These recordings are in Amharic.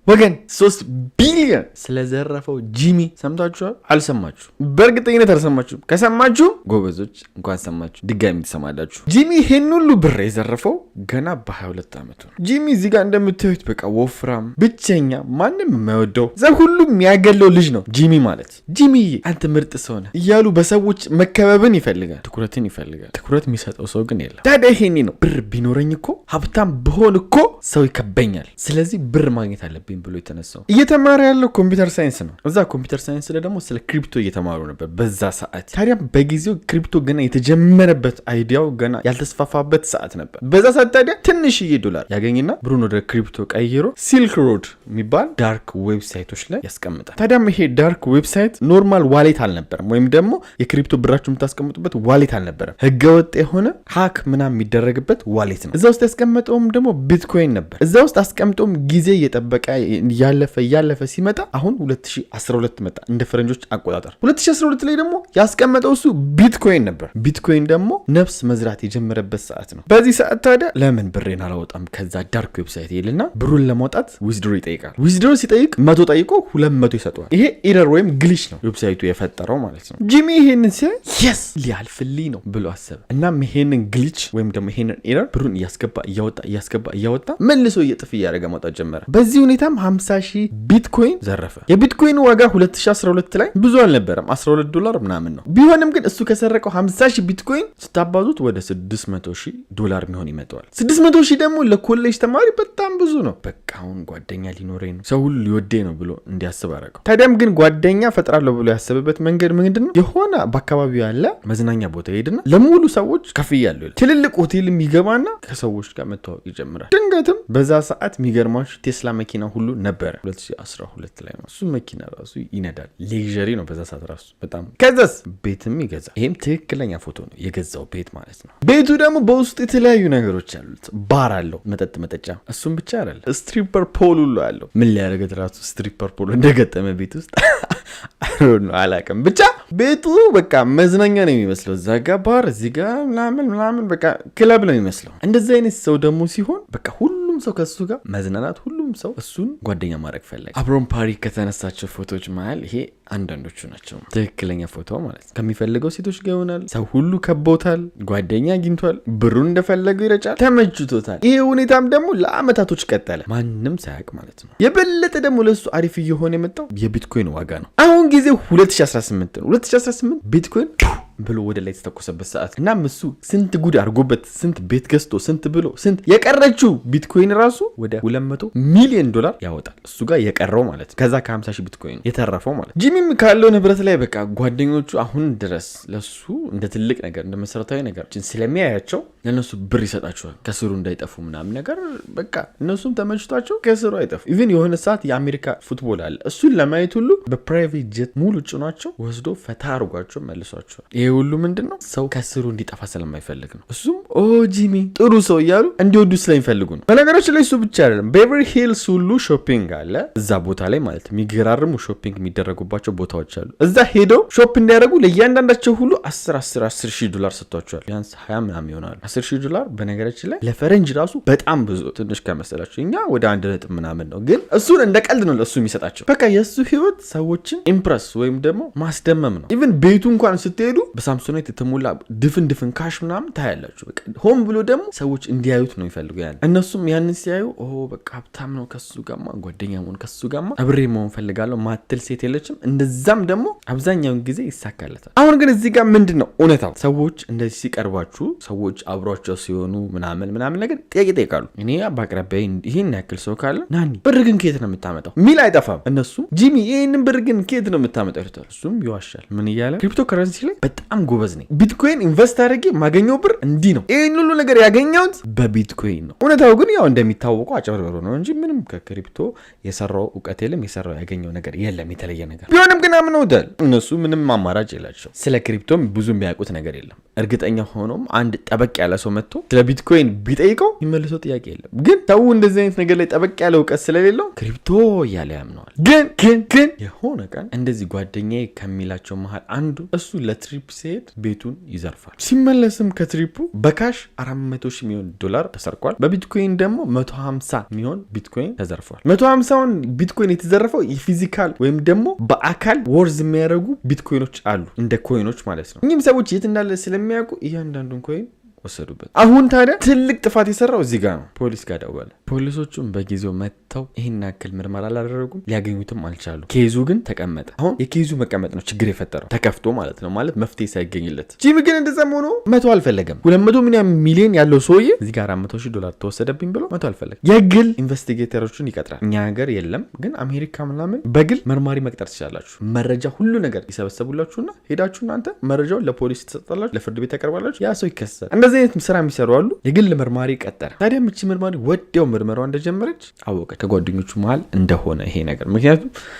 ወገን፣ 3 ቢሊዮን ስለዘረፈው ጂሚ ሰምታችኋል? አልሰማችሁ? በእርግጠኝነት አልሰማችሁም። ከሰማችሁ ጎበዞች፣ እንኳን ሰማችሁ፣ ድጋሚ ትሰማላችሁ። ጂሚ ይሄን ሁሉ ብር የዘረፈው ገና በ22 ዓመቱ ነው። ጂሚ እዚህ ጋር እንደምታዩት በቃ ወፍራም፣ ብቸኛ፣ ማንም የማይወደው፣ ሰው ሁሉ የሚያገለው ልጅ ነው ጂሚ ማለት። ጂሚዬ አንተ ምርጥ ሰው ነህ እያሉ በሰዎች መከበብን ይፈልጋል፣ ትኩረትን ይፈልጋል። ትኩረት የሚሰጠው ሰው ግን የለም። ታዲያ ይሄኔ ነው ብር ቢኖረኝ እኮ፣ ሀብታም ብሆን እኮ ሰው ይከበኛል፣ ስለዚህ ብር ማግኘት አለብኝ ብሎ የተነሳው። እየተማረ ያለው computer science ነው። እዛ computer science ላይ ደግሞ ስለ crypto እየተማሩ ነበር በዛ ሰዓት። ታዲያ በጊዜው crypto ገና የተጀመረበት፣ idea ው ገና ያልተስፋፋበት ሰዓት ነበር። በዛ ሰዓት ታዲያ ትንሽዬ ዶላር ያገኝና ብሩን ወደ crypto ቀይሮ Silk Road የሚባል dark website ኦች ላይ ያስቀምጣል። ታዲያም ይሄ dark website normal wallet አልነበረም፣ ወይም ደግሞ የ crypto ብራችሁ የምታስቀምጡበት wallet አልነበረም። ህገወጥ የሆነ hack ምናምን የሚደረግበት wallet ነው። እዛ ውስጥ ያስቀመጠውም ደግሞ ቢትኮይን ነበር። እዛ ውስጥ አስቀምጦም ጊዜ እየጠበቀ እያለፈ እያለፈ ሲመጣ አሁን 2012 መጣ እንደ ፈረንጆች አቆጣጠር። 2012 ላይ ደግሞ ያስቀመጠው እሱ ቢትኮይን ነበር። ቢትኮይን ደግሞ ነፍስ መዝራት የጀመረበት ሰዓት ነው። በዚህ ሰዓት ታዲያ ለምን ብሬን አላወጣም ከዛ dark website ይልና ብሩን ለማውጣት withdraw ይጠይቃል። Withdraw ሲጠይቅ 100 ጠይቆ 200 ይሰጠዋል። ይሄ error ወይም glitch ነው website ኡ የፈጠረው ማለት ነው። ጂሚ ይሄንን ሲያይ yes ሊያልፍልኝ ነው ብሎ አሰበ። እናም ይሄንን glitch ወይም ደግሞ ይሄንን error ብሩን እያስገባ እያወጣ፣ እያስገባ እያወጣ፣ መልሶ እየጥፍ እያደረገ ማውጣት ጀመረ። በዚህ ሁኔታም 50 ሺህ ቢትኮይን ዘረፈ። የቢትኮይን ዋጋ 2012 ላይ ብዙ አልነበረም፣ 12 ዶላር ምናምን ነው። ቢሆንም ግን እሱ ከሰረቀው 50 ሺህ ቢትኮይን ስታባዙት ወደ 600 ሺህ ዶላር የሚሆን ይመጣዋል። 600 ሺህ ደግሞ ለኮሌጅ ተማሪ በጣም ብዙ ነው። በቃ አሁን ጓደኛ ሊኖረኝ ነው፣ ሰው ሁሉ ሊወደኝ ነው ብሎ እንዲያስብ አደረገው። ታዲያም ግን ጓደኛ ፈጥራለሁ ብሎ ያሰበበት መንገድ ምንድን ነው? የሆነ በአካባቢው ያለ መዝናኛ ቦታ ይሄድና ለሙሉ ሰዎች ከፍያለሁ ይላል። ትልልቅ ሆቴል የሚገባና ከሰዎች ጋር መተዋወቅ ይጀምራል። ድንገትም በዛ ሰዓት የሚገርማችሁ ቴስላ መኪና ሁሉ ነበረ፣ 2012 ላይ ነው። እሱ መኪና ራሱ ይነዳል። Luxury ነው በዛ ሰዓት ራሱ በጣም። ከዛስ ቤትም ይገዛል። ይሄም ትክክለኛ ፎቶ ነው፣ የገዛው ቤት ማለት ነው። ቤቱ ደግሞ በውስጡ የተለያዩ ነገሮች አሉት። ባር አለው፣ መጠጥ መጠጫ። እሱም ብቻ አይደለም፣ stripper pole ሁሉ አለው። ምን ሊያደርገት ራሱ stripper pole እንደገጠመ ቤት ውስጥ አላውቅም። ብቻ ቤቱ በቃ መዝናኛ ነው የሚመስለው። እዛ ጋ ባር፣ እዚህ ጋ ምናምን ምናምን፣ በቃ ክለብ ነው የሚመስለው። እንደዚህ አይነት ሰው ደግሞ ሲሆን በቃ ሁሉም ሰው ከእሱ ጋር መዝናናት፣ ሁሉም ሰው እሱን ጓደኛ ማድረግ ፈለገ። አብሮን ፓሪ ከተነሳቸው ፎቶዎች መሀል ይሄ አንዳንዶቹ ናቸው። ትክክለኛ ፎቶ ማለት ነው። ከሚፈልገው ሴቶች ጋር ይሆናል። ሰው ሁሉ ከቦታል። ጓደኛ አግኝቷል። ብሩን እንደፈለገው ይረጫል። ተመችቶታል። ይሄ ሁኔታም ደግሞ ለአመታቶች ቀጠለ፣ ማንም ሳያውቅ ማለት ነው። የበለጠ ደግሞ ለእሱ አሪፍ እየሆነ የመጣው የቢትኮይን ዋጋ ነው። አሁን ጊዜው 2018 ነው። 2018 ቢትኮይን ብሎ ወደ ላይ የተተኮሰበት ሰዓት። እናም እሱ ስንት ጉድ አድርጎበት፣ ስንት ቤት ገዝቶ፣ ስንት ብሎ ስንት የቀረችው ቢትኮይን ራሱ ወደ 200 ሚሊዮን ዶላር ያወጣል። እሱ ጋር የቀረው ማለት ነው። ከዛ ከ50 ሺህ ቢትኮይን የተረፈው ማለት ነው። ጂሚም ካለው ንብረት ላይ በቃ ጓደኞቹ አሁን ድረስ ለሱ እንደ ትልቅ ነገር፣ እንደ መሰረታዊ ነገር ስለሚያያቸው ለእነሱ ብር ይሰጣቸዋል፣ ከስሩ እንዳይጠፉ ምናምን ነገር። በቃ እነሱም ተመችቷቸው ከስሩ አይጠፉ። Even የሆነ ሰዓት የአሜሪካ football አለ፣ እሱን ለማየት ሁሉ በ private jet ሙሉ ጭኗቸው ወስዶ ፈታ አድርጓቸው መልሷቸዋል። ይሄ ሁሉ ምንድን ነው? ሰው ከስሩ እንዲጠፋ ስለማይፈልግ ነው። እሱም ኦ ጂሚ ጥሩ ሰው እያሉ እንዲወዱ ስለሚፈልጉ ነው። በነገራችን ላይ እሱ ብቻ አይደለም፣ Beverly Hills ሁሉ shopping አለ እዛ ቦታ ላይ ማለት፣ የሚገራርሙ shopping የሚደረጉባቸው ቦታዎች አሉ። እዛ ሄደው shop እንዲያደርጉ ለእያንዳንዳቸው ሁሉ 10 10 10 ሺህ ዶላር ሰጥቷቸዋል። ቢያንስ 20 ምናምን ይሆናሉ። 10 ሺህ ዶላር በነገራችን ላይ ለፈረንጅ ራሱ በጣም ብዙ፣ ትንሽ ከመሰላቸው እኛ ወደ አንድ ነጥብ ምናምን ነው፣ ግን እሱን እንደ ቀልድ ነው ለእሱ የሚሰጣቸው። በቃ የእሱ ህይወት ሰዎችን impress ወይም ደግሞ ማስደመም ነው። Even ቤቱ እንኳን ስትሄዱ በሳምሶናይት የተሞላ ድፍን ድፍን cash ምናምን ታያላችሁ። በቃ ሆን ብሎ ደግሞ ሰዎች እንዲያዩት ነው የሚፈልጉ። ያን እነሱም ያንን ሲያዩ ኦ በቃ ሀብታም ነው፣ ከሱ ጋማ ጓደኛ መሆን፣ ከሱ ጋማ አብሬ መሆን ፈልጋለሁ ማትል ሴት የለችም። እንደዛም ደግሞ አብዛኛውን ጊዜ ይሳካለታል። አሁን ግን እዚህ ጋር ምንድን ነው እውነታው? ሰዎች እንደዚህ ሲቀርቧችሁ፣ ሰዎች አብሯቸው ሲሆኑ ምናምን ምናምን ነገር ጥያቄ ይጠይቃሉ። እኔ በአቅራቢያ ይህን ያክል ሰው ካለ ናኒ ብር ግን ከየት ነው የምታመጣው ሚል አይጠፋም። እነሱም ጂሚ ይህንን ብር ግን ከየት ነው የምታመጣው ይሉታል። እሱም ይዋሻል። ምን እያለ? ክሪፕቶ ከረንሲ ላይ በጣም ጎበዝ ነኝ፣ ቢትኮይን invest አድርጌ ማገኘው ብር እንዲህ ነው፣ ይህን ሁሉ ነገር ያገኘሁት በቢትኮይን ነው። እውነታው ግን ያው እንደሚታወቀው አጭበርብሮ ነው እንጂ ምንም ከ crypto የሰራው እውቀት የለም፣ የሰራው ያገኘው ነገር የለም የተለየ ነገር። ቢሆንም ግን አምነውታል። እነሱ ምንም አማራጭ የላቸው። ስለ crypto ም ብዙ የሚያውቁት ነገር የለም። እርግጠኛ ሆኖም አንድ ጠበቅ ያለ ሰው መጥቶ ስለ ቢትኮይን ቢጠይቀው የሚመልሰው ጥያቄ የለም። ግን ሰው እንደዚህ አይነት ነገር ላይ ጠበቅ ያለ እውቀት ስለሌለው crypto እያለ ያምነዋል። ግን ግን ግን የሆነ ቀን እንደዚህ ጓደኛዬ ከሚላቸው መሀል አንዱ እሱ ለ trip ሲሄድ ቤቱን ይዘርፋል። ሲመለስም ከ trip ኡ በ cash 400 ሺህ የሚሆን ዶላር ተሰርቋል። በቢትኮይን ደግሞ 150 የሚሆን ቢትኮይን ተዘርፏል። 150ውን ቢትኮይን የተዘረፈው የ physical ወይም ደግሞ በአካል worth የሚያደርጉ ቢትኮይኖች አሉ፣ እንደ coin ኦች ማለት ነው። እኚህም ሰዎች የት እንዳለ ስለሚያውቁ እያንዳንዱን coin ወሰዱበት። አሁን ታዲያ ትልቅ ጥፋት የሰራው እዚህ ጋር ነው። ፖሊስ ጋር ደወለ። ፖሊሶቹም በጊዜው መጥተው ይህን ያክል ምርመራ አላደረጉም፣ ሊያገኙትም አልቻሉ። Case ኡ ግን ተቀመጠ። አሁን የ case ኡ መቀመጥ ነው ችግር የፈጠረው፣ ተከፍቶ ማለት ነው፣ ማለት መፍትሄ ሳይገኝለት። ጂሚ ግን እንደዛም ሆኖ መተው አልፈለገም። 200 ምናምን ሚሊዮን ያለው ሰውዬ እዚህ ጋር 400 ሺህ ዶላር ተወሰደብኝ ብሎ መተው አልፈለገም። የግል investigator ኦችን ይቀጥራል። እኛ ሀገር የለም፣ ግን አሜሪካ ምናምን በግል መርማሪ መቅጠር ትችላላችሁ። መረጃ ሁሉ ነገር ይሰበሰቡላችሁና ሄዳችሁ እናንተ መረጃውን ለፖሊስ ትሰጣላችሁ፣ ለፍርድ ቤት ያቀርባላችሁ፣ ያ ሰው ይከሰሳል። እንደዚህ አይነት ስራ የሚሰሩ አሉ። የግል መርማሪ ቀጠረ። ታዲያ ምቺ መርማሪ ወዲያው ምርመራዋ እንደጀመረች አወቀች ከጓደኞቹ መሀል እንደሆነ ይሄ ነገር። ምክንያቱም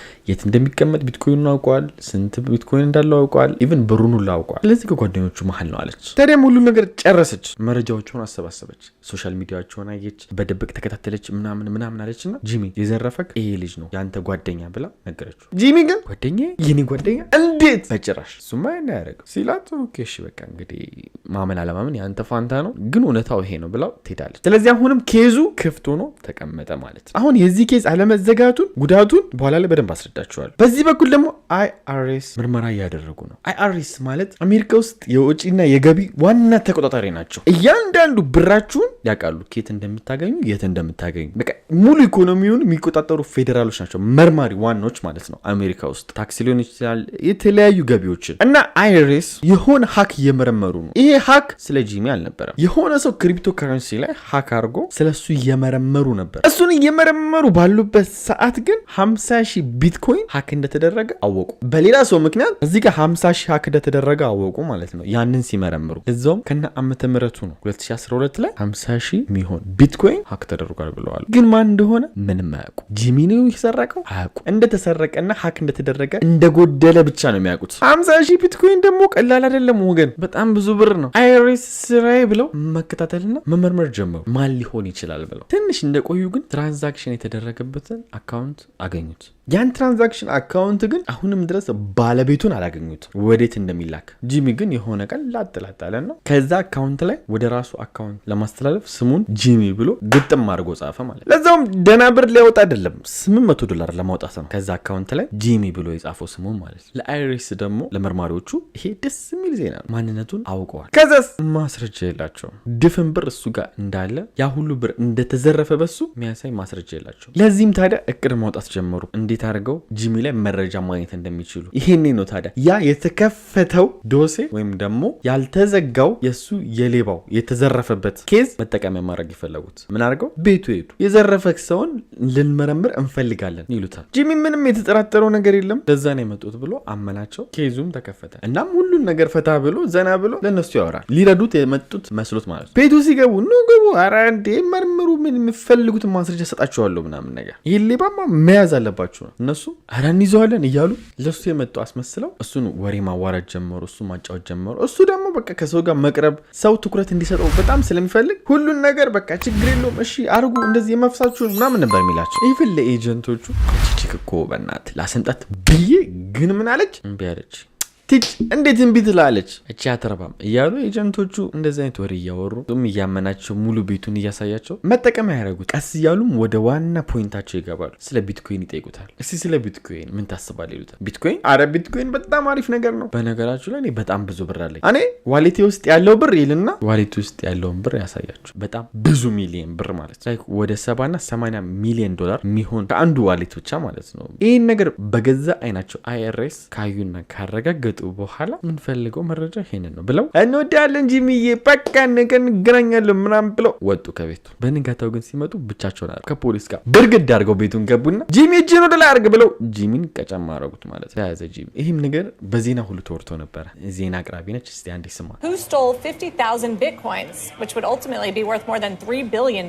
የት እንደሚቀመጥ ቢትኮይኑን አውቀዋል፣ ስንት ቢትኮይን እንዳለው አውቀዋል፣ even ብሩን ሁሉ አውቀዋል። ስለዚህ ከጓደኞቹ መሀል ነው አለች። ታዲያም ሁሉ ነገር ጨረሰች፣ መረጃዎቹን አሰባሰበች፣ social media ቸውን አየች፣ በድብቅ ተከታተለች፣ ምናምን ምናምን አለች እና ጂሚ የዘረፈክ ይሄ ልጅ ነው የአንተ ጓደኛ ብላ ነገረችው። ጂሚ ግን ጓደኛ የኔ ጓደኛ እንዴት በጭራሽ እሱማ ያደረገው ሲላት፣ okay እሺ በቃ እንግዲህ ማመን አለማመን የአንተ ፋንታ ነው፣ ግን እውነታው ይሄ ነው ብላው ትሄዳለች። ስለዚህ አሁንም case ኡ ክፍት ሆኖ ተቀመጠ ማለት ነው። አሁን የዚህ case አለመዘጋቱን ጉዳቱን በኋላ ላይ በደንብ አስረዳችኋለሁ። በዚህ በኩል ደግሞ IRS ምርመራ እያደረጉ ነው። IRS ማለት አሜሪካ ውስጥ የወጪና የገቢ ዋና ተቆጣጣሪ ናቸው። እያንዳንዱ ብራችሁን ያውቃሉ፣ ከየት እንደምታገኙ፣ የት እንደምታገኙ፣ በቃ ሙሉ ኢኮኖሚውን የሚቆጣጠሩ ፌዴራሎች ናቸው፣ መርማሪ ዋናዎች ማለት ነው። አሜሪካ ውስጥ tax ሊሆን ይችላል፣ የተለያዩ ገቢዎችን እና IRS የሆነ hack እየመረመሩ ነው። ይሄ hack ስለ ጂሚ አልነበረም። የሆነ ሰው ክሪፕቶ ከረንሲ ላይ hack አድርጎ ስለ እሱ እየመረመሩ ነበር። እሱን እየመረመሩ ባሉበት ሰዓት ግን 50 ሺህ ቢትኮይን hack እንደተደረገ አወቁ። በሌላ ሰው ምክንያት እዚህ ጋር 50 ሺህ hack እንደተደረገ አወቁ ማለት ነው። ያንን ሲመረምሩ እዛውም ከነ ዓመተ ምህረቱ ነው፣ 2012 ላይ 50 ሺህ የሚሆን ቢትኮይን hack ተደርጓል ብለዋል። ግን ማን እንደሆነ ምንም አያውቁ። ጂሚ ነው የሰረቀው አያውቁ። እንደተሰረቀና hack እንደተደረገ እንደጎደለ ብቻ ነው የሚያውቁት። 50 ሺህ ቢትኮይን ደግሞ ቀላል አይደለም ወገን፣ በጣም ብዙ ብር ነው። IRS ስራዬ ብለው መከታተልና መመርመር ጀመሩ። ማን ሊሆን ይችላል ብለው ትንሽ እንደቆዩ ግን transaction የተደረገበትን account አገኙት። ያን transaction account ግን አሁንም ድረስ ባለቤቱን አላገኙትም፣ ወዴት እንደሚላክ። ጂሚ ግን የሆነ ቀን ላጥ ላጥ አለና ከዛ account ላይ ወደ ራሱ account ለማስተላለፍ ስሙን ጂሚ ብሎ ግጥም አድርጎ ጻፈ ማለት። ለዛውም ደህና ብር ሊያወጣ አይደለም፣ 800 ዶላር ለማውጣት ነው። ከዛ account ላይ ጂሚ ብሎ የጻፈው ስሙን ማለት ነው። ለ IRS ደግሞ ለመርማሪዎቹ ይሄ ደስ የሚል ዜና ነው። ማንነቱን አውቀዋል። ከዛስ ማስረጃ የላቸውም። ድፍን ብር እሱ ጋር እንዳለ፣ ያ ሁሉ ብር እንደተዘረፈ በሱ የሚያሳይ ማስረጃ የላቸውም። ለዚህም ታዲያ እቅድ ማውጣት ጀመሩ፣ እንዴት አድርገው ጂሚ ላይ መረጃ ማግኘት እንደሚችሉ። ይሄኔ ነው ታዲያ ያ የተከፈተው ዶሴ ወይም ደግሞ ያልተዘጋው የእሱ የሌባው የተዘረፈበት case መጠቀሚያ ማድረግ የፈለጉት። ምን አድርገው ቤቱ ሄዱ። የዘረፈ ሰውን ልንመረምር እንፈልጋለን ይሉታል። ጂሚ ምንም የተጠራጠረው ነገር የለም፣ ለዛ ነው የመጡት ብሎ አመናቸው። Case ኡም ተከፈተ። እናም ሁሉን ነገር ፈታ ብሎ ዘና ብሎ ለእነሱ ያወራል። ሊረዱት የመጡት መስሎት ማለት ነው። ቤቱ ሲገቡ ኑ ግቡ፣ ኧረ እንዴ መርምሩ፣ ምን የምፈልጉትን ማስረጃ ሰጣችኋለሁ ምናምን ነገር፣ ይህ ሌባማ መያዝ አለባችሁ ነው። እነሱ ኧረ እንይዘዋለን እያሉ ለሱ የመጡ አስመስለው እሱን ወሬ ማዋራት ጀመሩ። እሱ ማጫወት ጀመሩ። እሱ ደግሞ በቃ ከሰው ጋር መቅረብ፣ ሰው ትኩረት እንዲሰጠው በጣም ስለሚፈልግ ሁሉን ነገር በቃ ችግር የለውም እሺ አርጉ እንደዚህ የመፍሳችሁን ምናምን ነበር የሚላቸው። Even ለ agent ኦቹ chick እኮ በእናትህ ላሰምጣት ብዬ ግን ምን አለች? እምቢ አለች። ቲች እንዴት እምቢ ትላለች? እቺ አትረባም እያሉ agent ኦቹ እንደዚህ አይነት ወሬ እያወሩ እሱም እያመናቸው ሙሉ ቤቱን እያሳያቸው መጠቀሚያ ያደረጉት። ቀስ እያሉም ወደ ዋና point ኣቸው ይገባሉ። ስለ ቢትኮይን ይጠይቁታል። እስቲ ስለ ቢትኮይን ምን ታስባለህ ይሉታል። ቢትኮይን፣ አረ ቢትኮይን በጣም አሪፍ ነገር ነው። በነገራችሁ ላይ እኔ በጣም ብዙ ብር አለኝ። እኔ wallet ኤ ውስጥ ያለው ብር ይልና wallet ውስጥ ያለውን ብር ያሳያቸው። በጣም ብዙ ሚሊየን ብር ማለት ነው። ወደ 70ና 80 ሚሊዮን ዶላር የሚሆን ከአንዱ wallet ብቻ ማለት ነው። ይህን ነገር በገዛ አይናቸው IRS ካዩና ካረጋገጡ በኋላ የምንፈልገው መረጃ ይሄንን ነው ብለው እንወዳለን ጂሚዬ፣ በቃ ነገ እንገናኛለን ምናምን ብለው ወጡ ከቤቱ። በንጋታው ግን ሲመጡ ብቻቸውን አሉ፣ ከፖሊስ ጋር ብርግድ አድርገው ቤቱን ገቡና ጂሚ እጅን ወደ ላይ አድርግ ብለው ጂሚን ቀጨማ አረጉት ማለት ነው። ተያዘ ጂሚ። ይህም ነገር በዜና ሁሉ ተወርቶ ነበረ። ዜና አቅራቢ ነች። እስቲ አንዴ ስማ። Who stole 50,000 bitcoins, which would ultimately be worth more than $3 billion?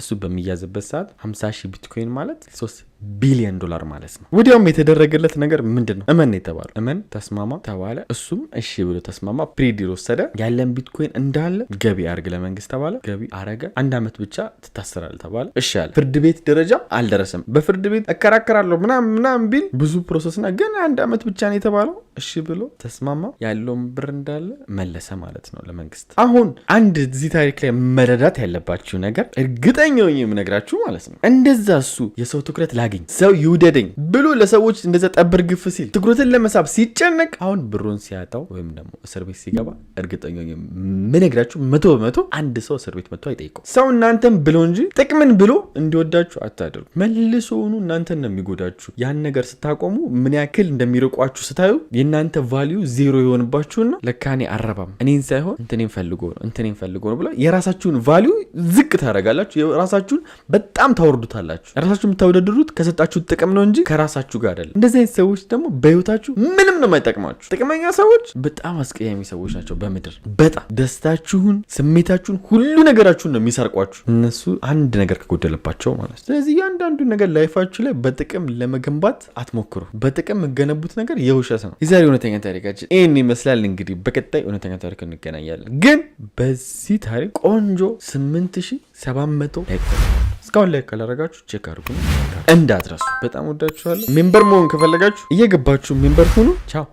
እሱ በሚያዝበት ሰዓት 50 ሺህ ቢትኮይን ማለት 3 ቢሊዮን ዶላር ማለት ነው። ወዲያውም የተደረገለት ነገር ምንድን ነው? እመን የተባለው፣ እመን ተስማማ ተባለ። እሱም እሺ ብሎ ተስማማ። Plea deal ወሰደ። ያለን ቢትኮይን እንዳለ ገቢ አርግ ለመንግስት ተባለ። ገቢ አረገ። አንድ ዓመት ብቻ ትታሰራል ተባለ። እሺ አለ። ፍርድ ቤት ደረጃ አልደረሰም። በፍርድ ቤት እከራከራለሁ ምናምን ምናምን ቢል ብዙ process ና ግን አንድ ዓመት ብቻ ነው የተባለው። እሺ ብሎ ተስማማ። ያለውን ብር እንዳለ መለሰ ማለት ነው ለመንግስት። አሁን አንድ እዚህ ታሪክ ላይ መረዳት ያለባችሁ ነገር፣ እርግጠኛ ሆኜ የምነግራችሁ ማለት ነው፣ እንደዛ እሱ የሰው ትኩረት ላግኝ፣ ሰው ይውደደኝ ብሎ ለሰዎች እንደዛ ጠብር ግፍ ሲል፣ ትኩረትን ለመሳብ ሲጨነቅ፣ አሁን ብሩን ሲያጣው ወይም ደግሞ እስር ቤት ሲገባ፣ እርግጠኛ ሆኜ የምነግራችሁ 100% አንድ ሰው እስር ቤት መጥቶ አይጠይቀው። ሰው እናንተን ብሎ እንጂ ጥቅምን ብሎ እንዲወዳችሁ አታድርጉ። መልሶውኑ እናንተን ነው የሚጎዳችሁ። ያን ነገር ስታቆሙ ምን ያክል እንደሚርቋችሁ ስታዩ የእናንተ value ዜሮ ይሆንባችሁና ለካ እኔ አረባም፣ እኔን ሳይሆን እንትኔን ፈልጎ ነው፣ እንትኔን ፈልጎ ነው ብላ የራሳችሁን value ዝቅ ታደርጋላችሁ። የራሳችሁን በጣም ታወርዱታላችሁ። ራሳችሁ የምታወዳድሩት ከሰጣችሁት ጥቅም ነው እንጂ ከራሳችሁ ጋር አይደለም። እንደዚህ አይነት ሰዎች ደግሞ በህይወታችሁ ምንም ነው የማይጠቅማችሁ። ጥቅመኛ ሰዎች በጣም አስቀያሚ ሰዎች ናቸው በምድር። በጣም ደስታችሁን፣ ስሜታችሁን፣ ሁሉ ነገራችሁን ነው የሚሰርቋችሁ እነሱ አንድ ነገር ከጎደለባቸው ማለት ነው። ስለዚህ እያንዳንዱ ነገር life ኣችሁ ላይ በጥቅም ለመገንባት አትሞክሩ። በጥቅም የምትገነቡት ነገር የውሸት ነው። የዛሬ እውነተኛ ታሪካችን ይህን ይመስላል። እንግዲህ በቀጣይ እውነተኛ ታሪክ እንገናኛለን። ግን በዚህ ታሪክ ቆንጆ 8700 like፣ እስካሁን like ካላረጋችሁ check አድርጉ እንዳትረሱ። በጣም ወዳችኋለሁ። Member መሆን ከፈለጋችሁ እየገባችሁ member ሁኑ። ቻው።